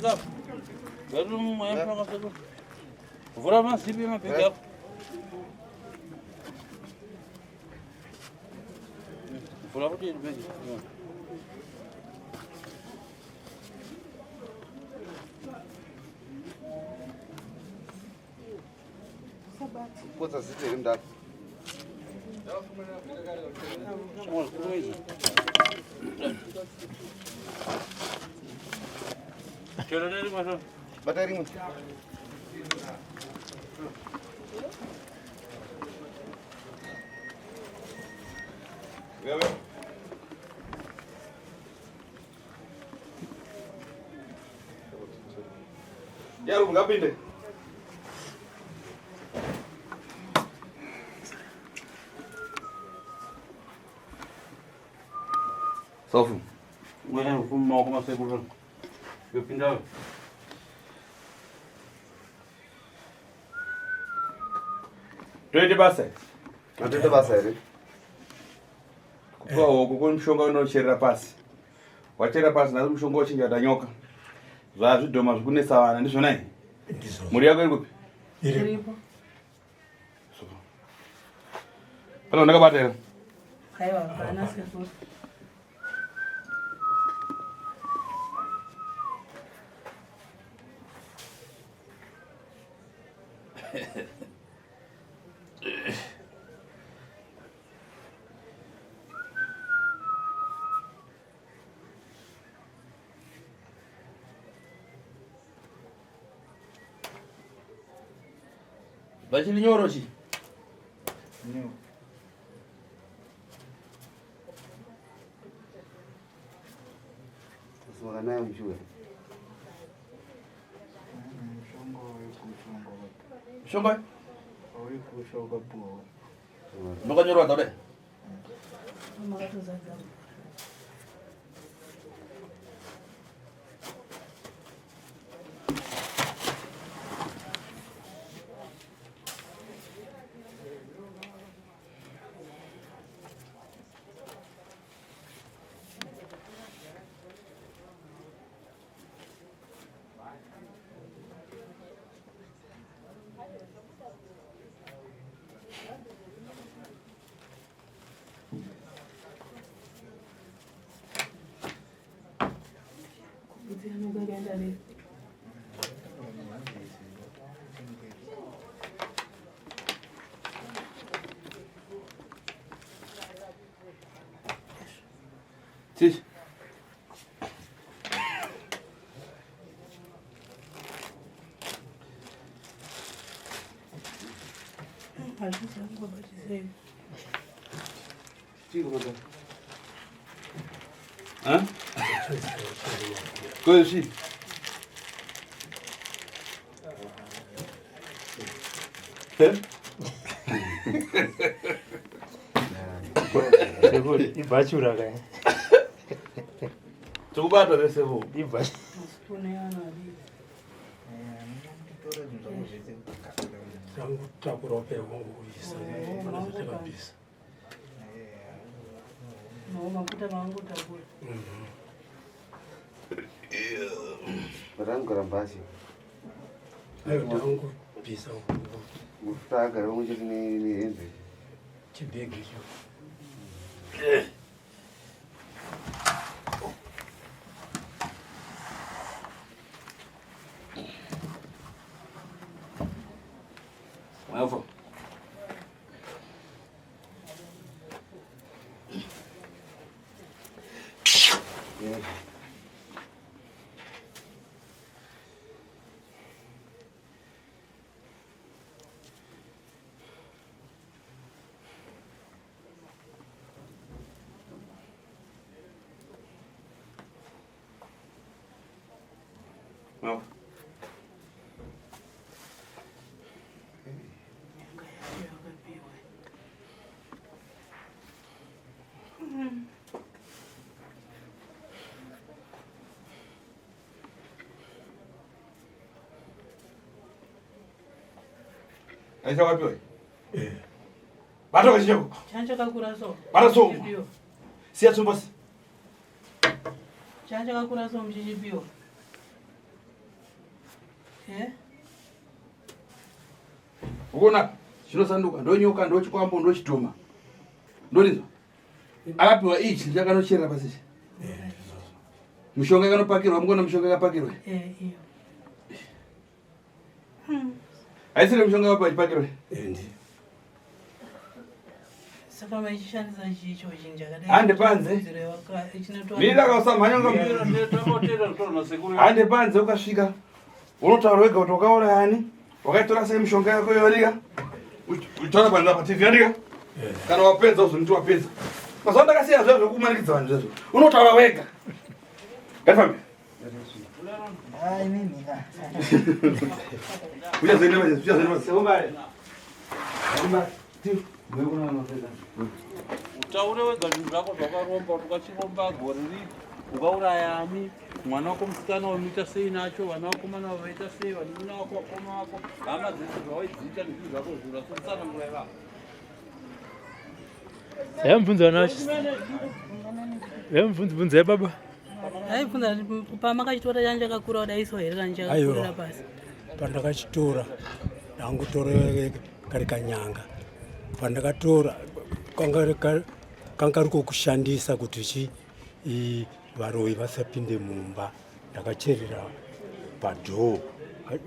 Chikafu. Ngati mumwe yafaka seko. Vhura mazipi emabhegi ako. Vhura kuti bhegi. Kotsa zite here mudhara? Bata rimwe. Wewe. Yaru ngapinde. Sofu. Wewe maoko masekuru. Yopinda. Toite basa. Toite basa here? Kupiwa hoko kune mushonga unocherera pasi. Wachera pasi nazo mushonga wachinja tanyoka. Zvazvidhoma zvikunetsa vana ndizvona here? Ndizvo. Mhuri yako iri kupi? Iripo. Pane ndakabata here? Aiwa, hapana sekuru. Vachiri nyoro chi? Wakanaya mushure. Mushonga? Ndokanyorwa dade. Makatozadza. Kuti anogara nei? Chichi. Hazvisi angobatisei. Chii mudhara? Hein? Kozi. Eh? Sekuru, ibhachura kai. Tikubata vese vo. Ibhachura. Masipunu evana vadiki. Tangutakura upenyu hwangu kuisa. Pana zvatakabvisa. Mawo mafuta maangotakura. Matangogara mubhazi. Aiwa tangobvisa Mafuta agara pamwe chete nehembe. chibhegi icho. Mwafa. Yeah. Mwafa. Nyanga yacho yakapiwa. Aisha wapi wewe? Eh. Bata kachiko. Changa chakakura so. Bata so. Muchichipiwa. Siya tsumbo. Changa chakakura so muchichipiwa. Eh? Ukuona chinosanduka ndonyoka ndochikwambo ndochidhoma. Ndorinzwa. Akapiwa ichi chakanocherera pasi ichi. Mishonga yakanopakirwa mukona mishonga yakapakirwa. Eh, iyo. Haisiri mishonga yapa ichipakirwa. Ndi. Saka maichishandisa chicho chinhu chakadai. Hande panze. Mira kausamhanya unga hande panze ukasvika unotaura wega kuti wakauraya ani wakaitora sei mishonga yako yorika utaura panze apa tv yandika kana wapedza uzoniti wapedza mazuva ndakasiya zviya zvekumanikidza vanhu zvezvo unotaura wega ngatifambe uchazoenda pache uchazoenda pache Utaure wega zvinhu zvako zvakaromba kuti ukachiromba gore ripi ukauraya ani mwana wako musikana unoita sei nacho vana vakomana vaita sei vanun'una vako vakoma vako hama dzese zvawaidziita nezvinhu zvako zviro asotsanangura ivavo. Yamubvunza vana yamubvunza baba. Aibvunza pamakachitora changa chakakura kudai so here kana chakakurira pasi. Pandakachitora ndangotora kari kanyanga. Pandakatora kanga kari kokushandisa kuti chi varoyi vasapinde mumba. Ndakacherera padhoo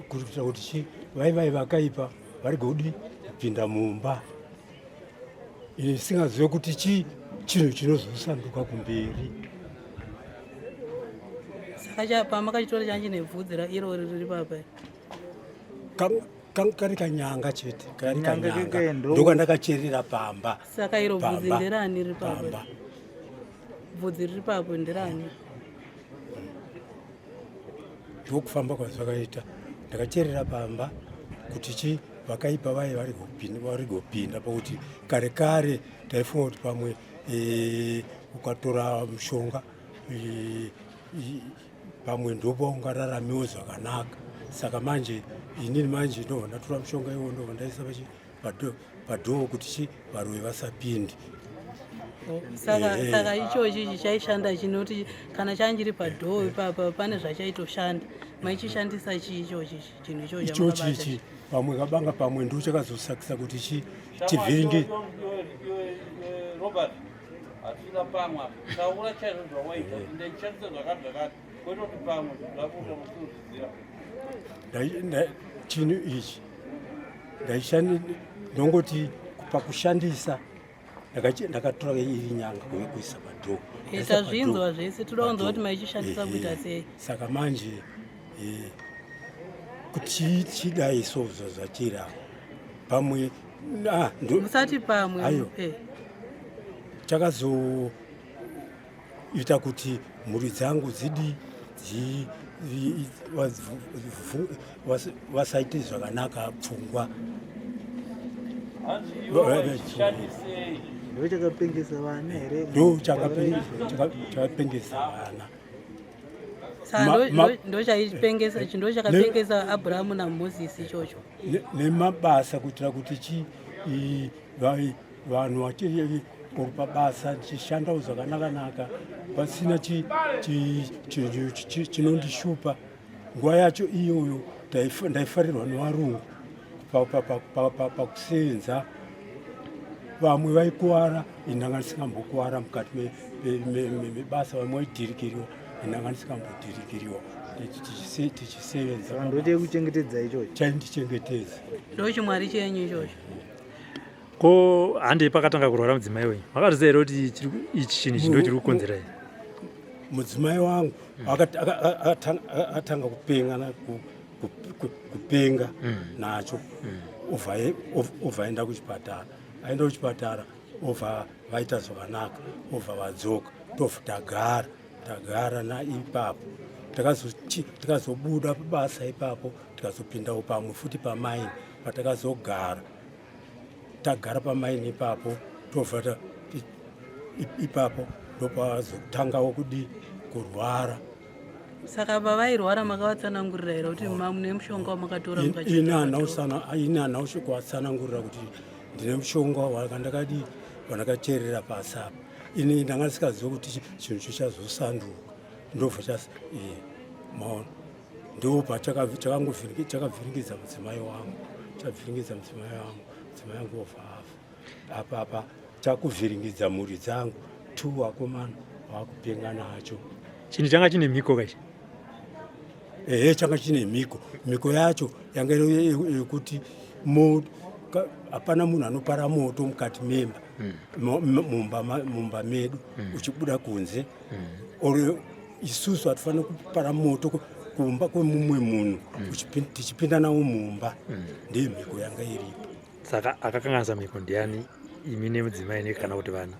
kuitira kuti chi vaivai vakaipa varege kudi kupinda mumba. Isingazive kuti chi chinhu chinozosanduka kumberi. Saka pamakachitora changa chine bvudzi irori riri papa. Kari kanyanga chete, kari kanyanga ndokandakacherera pamba. Saka iro bvudzi nderani riri papa? Bvudzi riri papo nderani? Ndokufamba kwazvakaita, ndakacherera pamba kuti chi vakaipa vaye varigopinda pakuti kare kare taifunga kuti pamwe ukatora mushonga pamwe ndopaungararamiwo zvakanaka. Saka manje inini manje ndobva ndatora mushonga iwo ndobva ndaisa padhoo kuti chi varoyi vasapinde. Saka ichochi ichi chaishanda chinoti kana chanjiri padhoo ipapa pane zvachaitoshanda. Maichishandisa chii ichochi chinhu ichochi? Ichochi ichi pamwe kabanga pamwe ndo chakazosakisa kuti chi chivhiringi. Robert, hatina pamwe apa. Taura chaizvo zvawaita kuti ndaichishandisa zvakati zvakati kwete kuti pamwe zvako uchamusuzviziva. Chinhu ichi ndongoti pakushandisa ndakatora iri nyanga kuisa padhoo. Tazvinzwa zvese, toda kunzwa kuti maichishandisa kuita sei. Saka manje kuti chidai so zvachiri apa pamwe musati pamwe ayo chakazoita kuti mhuri dzangu dzidi vasaite zvakanaka pfungwa. Ndo chakapengesa vana here? Ndo chakapengesa vana. Ndo chaipengesa, ndo chakapengesa Abrahamu naMozisi ichocho. Nemabasa kuitira kuti chi vanhu vachiri uri pabasa ndichishandawo zvakanaka-naka pasina chinondishupa. Nguva yacho iyoyo ndaifarirwa nevarungu pakusenza. Vamwe vaikuwara, ini ndanga ndisingambokuwara mukati mebasa. Vamwe vaidhirikiriwa, ini ndanga ndisingambodhirikiriwa. Tichisevenza. Ndochekuchengetedza ichocho chaindichengetedza. Ndochimwari chenyu ichocho. Ko handei pakatanga kurwara mudzimai wenyu makazviziva here kuti ichi chinhu ichi ndo chiri kukonzera Mudzimai wangu akatanga kupenga kupenga nacho, obva aenda kuchipatara. Aenda kuchipatara obva vaita zvakanaka, obva vadzoka, tobva tagara tagara naipapo. Takazobuda basa ipapo, tikazopindawo pamwe futi pamaini patakazogara. Tagara pamaini ipapo, tobva ipapo ndopazotangawo kudi kurwara. Saka pavairwara makavatsanangurira here kuti mune mushonga wamakatora? Ini handina kuvatsanangurira kuti ndine mushonga wakandakadi wandakacherera pasi apa. Ini ndanga ndisikazivi kuti chinhu chichazosanduka. Ndobva maona. Ndo pachakavhiringidza mudzimai wangu, chavhiringidza mudzimai wangu, mudzimai wangu obva afa. Apa apa chakuvhiringidza mhuri dzangu two, vakomana vakupenga nacho. Chinhu changa chine mhiko kaichi? Ehe, changa chine mhiko. Mhiko yacho yanga yekuti hapana munhu anopara moto mukati memba, mumba medu, uchibuda kunze, or isusu hatifaniri kupara moto kumba kwemumwe munhu tichipinda nawo mumba. Ndiyo mhiko yanga iripo. Saka akakanganisa mhiko ndiani, imi nemudzimai ne kana kuti vana?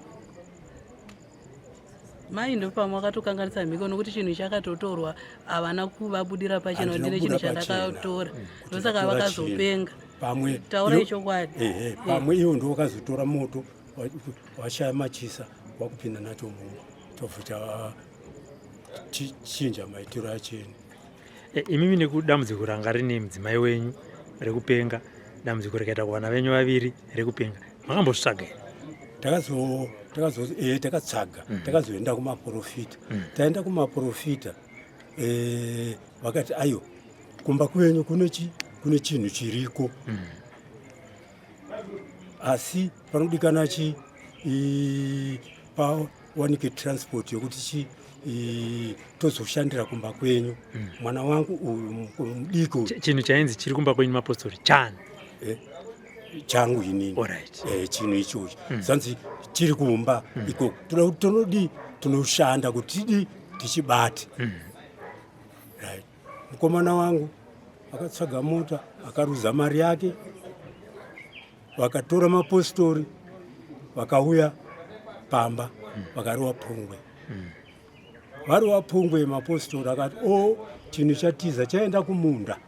Mai ndopamwe akatokanganisa mhiko, nokuti chinhu chakatotorwa havana kuvabudira pachena. Handina ndine chinhu kubuda pachena. chandakatora, Kuti ndosaka ndatora. vakazopenga. Pamwe Taurai chokwadi. Ehe, pamwe iwo ndo wakazotora moto, washaya machisa, wakupinda nacho mumba, tobva chinja maitiro acheni. E, imimi nekudambudziko ranga rine mudzimai wenyu rekupenga, dambudziko rikaita kuvana venyu vaviri rekupenga, makambozvitsvaga here? Takazo takazo takatsvaga. Takazoenda kumaprofita. Taenda kumaprofita, vakati ayo kumba kwenyu kune chi kune chinhu chiriko, asi panodikana chi pawanike transport yokuti chi tozoshandira kumba kwenyu. Mwana wangu uyu mudiki uyu. Chinhu chainzi chiri kumba kwenyu mapostori chani? Changu inini. Alright. Chinhu ichochi zanzi chiri kumba ikoko, toda kuti tonodi tonoshanda kuti tidi tichibate. Right, mukomana wangu akatsvaga mota, akaruza mari yake, vakatora mapostori, vakauya pamba, vakarova pungwe. Varova pungwe, mapostori akati, "O, chinhu chatiza, chaenda kumunda,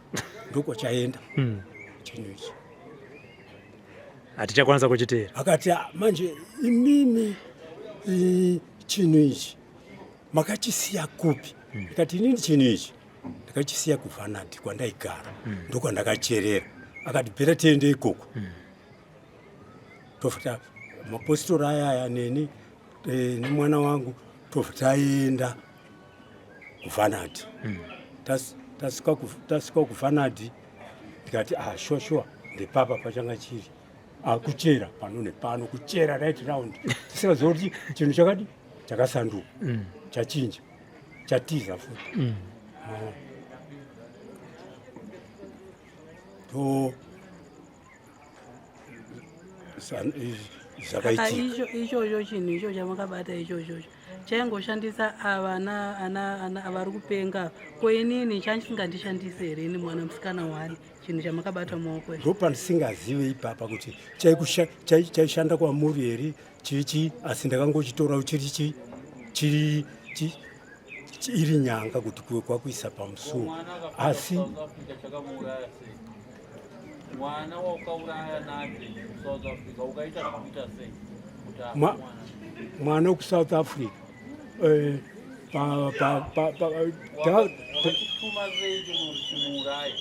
ndokwachaenda chinhu ichi." Hatichakwanisa kuchiteera. Akati, "Ah, manje imimi chinhu ichi makachisiya kupi?" Ndikati, "Inini chinhu ichi ndakachisiya kuVhanadhi kwandaigara, ndokwandakacherera." Akati, "Bhera tiende ikoko." Tobva mapostori aya aya neni nemwana wangu tobva taenda kuVhanadhi. Tasvika kuVhanadhi, ndikati, "Ah, sure sure, ndepapa pachanga chiri." Akuchera pano nepano, kuchera right round, tisingaziva kuti chinhu chakadi chakasanduka, chachinja, chatiza futi. Maona. To zvakaitika. Ichocho chinhu icho chamakabata ichochocho chaingoshandisa ava ana vari kupenga. Ko inini chandisingandishandisi here, ini mwana musikana wani, chinhu chamakabata mumaoko icho? Ndopandisingazive ipapa kuti chaishanda kwamuri here chichi, asi ndakangochitora chiri chi chiri iri nyanga kuti kuwe kwakuisa pamusuwo, Mwana akafira asi kuSouth Africa chakamuuraya sei? Mwana waukauraya nacho kuSouth Africa ukaita zvikuita sei kuti afe? Mwana Mwana wekuSouth Africa, eh, pa, pa, pa, pa, ta, Wakachituma sei chinhu kuti chimuuraye?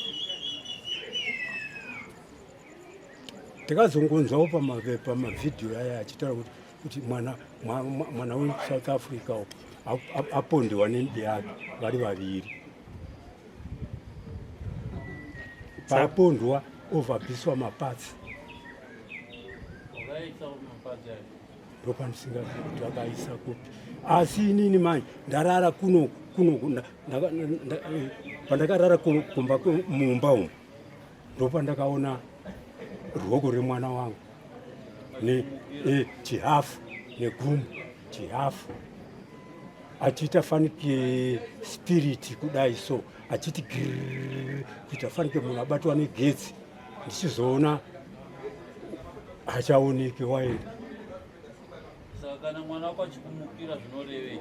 Takazongonzwawo pamavhidhiyo aya achitaura kuti mwana weSouth Africa uko apondewa nembi yake vari vaviri. Paapondwa ovabviswa maparts. Wakaisa maparts acho? Ndopandisingazivi kuti akaisa kupi, asi inini manje ndarara kuno kuno pandakarara kumba mumba umu, ndopandakaona ruoko remwana wangu ne chihafu negumbu chihafu, achiita fanike spirit kudai so, achiti girr, kuita fanike munhu abatwa negetsi. Ndichizoona hachaoneki, waenda. Saka kana mwana wako achikumukira zvinorevei?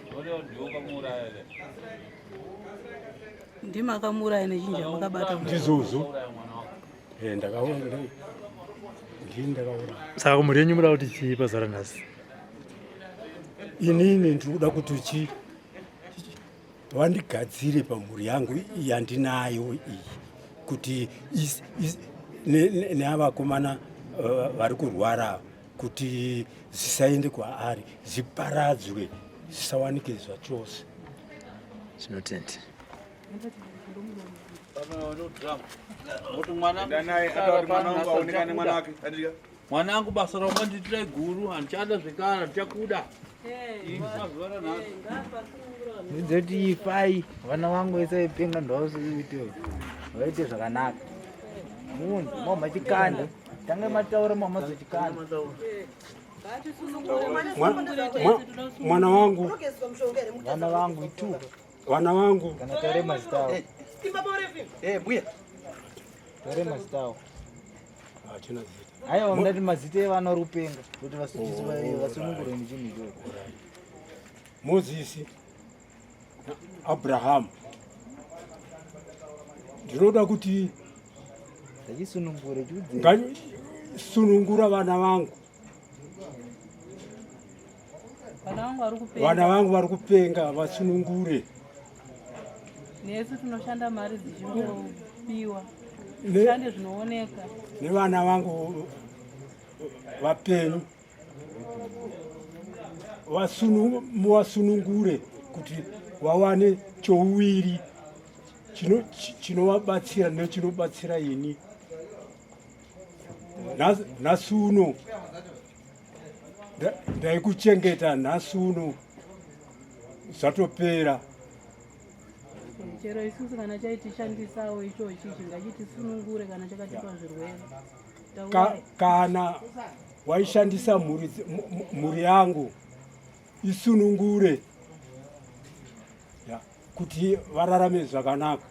Zvinoreva kuti ndiwe ukamuuraya here? Ndimakamuuraya nechinhu chamakabata mumaoko. Ndizvozvo. Ukauraya mwana wako? Ndakaona, ndini ndakaona. Saka kumhuri yenyu muda kuti chii pazuva ranhasi? Inini ndiri kuda kuti chi vandigadzire pamhuri yangu yandinayo iyi, kuti neavakomana vari kurwara, kuti zvisaende kwaari, zviparadzwe, zvisawanike zvachose. Zvinotenda. Kuti mwana mwanangu basa raungandiitira iguru handichada zvekare handichakuda. Mazuva ranhasi. Ndidzoti ifai vana vangu vese vaipenga ndovasuite vaite zvakanaka. Munhu mama chikanda tange mataura mama zochikanda. Mwana wangu vana vangu itu vana vangu kana tare mazita avo. Eh, mbuya. Tare mazita avo. Hachina zita. Aiwa ndati mazita evana vari kupenga kuti vasunungurwe nechinhu ichocho. Mozisi Abrahamu, ndinoda kuti ndachisunungure chiudzei. Ngasunungura vana vangu. Vana vangu vari kupenga. Vana vangu vari kupenga vasunungure. Nesu tinoshanda mari dzichingobiwa. Shande zvinooneka. Nevana vangu vapenyu muvasunungure kuti vawane chouviri chinovabatsira nechinobatsira ini. Nhasi uno ndaikuchengeta, nhasi uno zvatopera. Chero isusu kana chaitishandisawo ichochi chingachitisunungure kana chakatipa zvirwere. Kana waishandisa mhuri yangu isunungure kuti vararame zvakanaka.